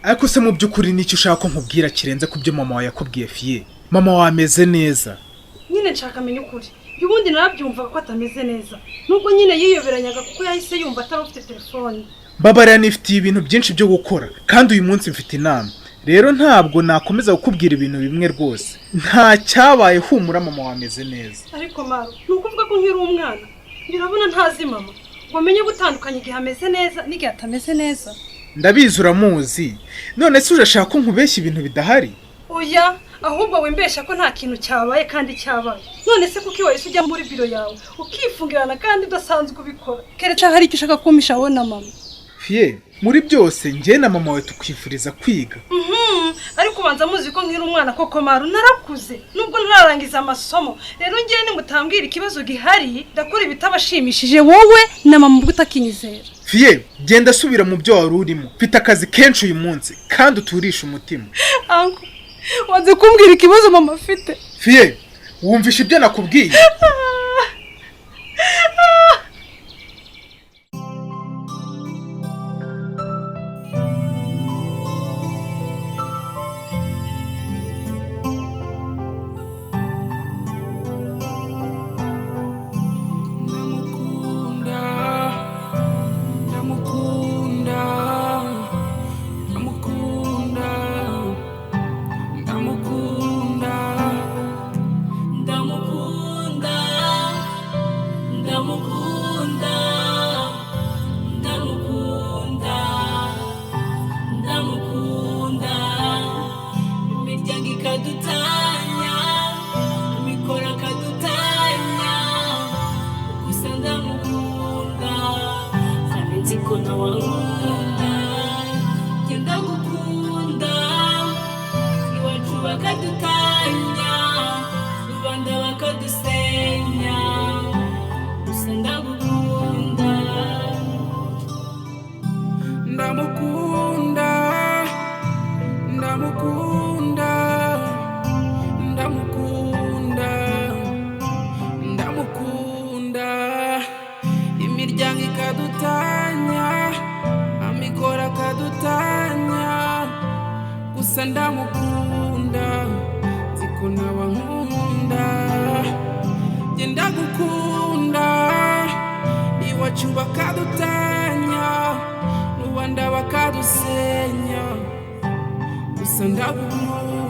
Ariko se mu by'ukuri nicyo ushaka ko nkubwira kirenze ku byo mama wawe yakubwiye fiye? Mama wawe ameze neza. Nyine nshaka amenya ukuri. Ubundi narabyumvaga ko atameze neza, nubwo nyine yiyoberanyaga kuko yahise yumva atari ufite telefone. Mbabarira, nifitiye ibintu byinshi byo gukora kandi uyu munsi mfite inama. Rero ntabwo nakomeza kukubwira ibintu bimwe rwose. Nta cyabaye, humura, mama wawe ameze neza. Ariko Maro, ni ukuvuga ko nkiri umwana urabona ntazi mama ngo amenye gutandukanya igihe ameze neza n'igihe atameze neza. Ndabizi uramuzi. None se urashaka ko nkubeshya ibintu bidahari? Oya, ahubwo wimbeshya ko nta kintu cyabaye kandi cyabaye. None se kuki wahise ujya muri biro yawe ukifungirana kandi udasanzwe ubikora? Keretse hari icyo ushaka kumpisha wowe na mama. Fiye, muri byose njye na mama wawe tukwifuriza kwiga. Ariko ubanza muzi ko nkiri umwana koko Maru, narakuze nubwo ntararangiza amasomo. Rero ngewe nimutambwira ikibazo gihari ndakora ibitabashimishije wowe na mama ubwo utakinyizera. Fiye, genda asubira mu byo wari urimo. Mfite akazi kenshi uyu munsi kandi uturisha umutima. Anko, wanze kumbwira ikibazo mama afite. Fiye, wumvisha ibyo nakubwiye? Ndamukunda, ndamukunda, ndamukunda, ndamukunda, Ndamukunda, ndamukunda, ndamukunda, ndamukunda. Imiryango ikadutanya, imikoro akadutanya, gusa ndamukunda, kandi nzi ko nawe ankunda. Njye ndagukunda, iwacu bakadutanya, rubanda bakadusenya, gusa ndagukunda. Ndamukunda, ndamukunda, ndamukunda, ndamukunda. Imiryango ikadutanya, amikoro akadutanya, gusa ndamukunda, nzi ko nawe ankunda. Njye ndagukunda, iwacu bakadutanya, rubanda bakadusenya, gusa ndagukunda.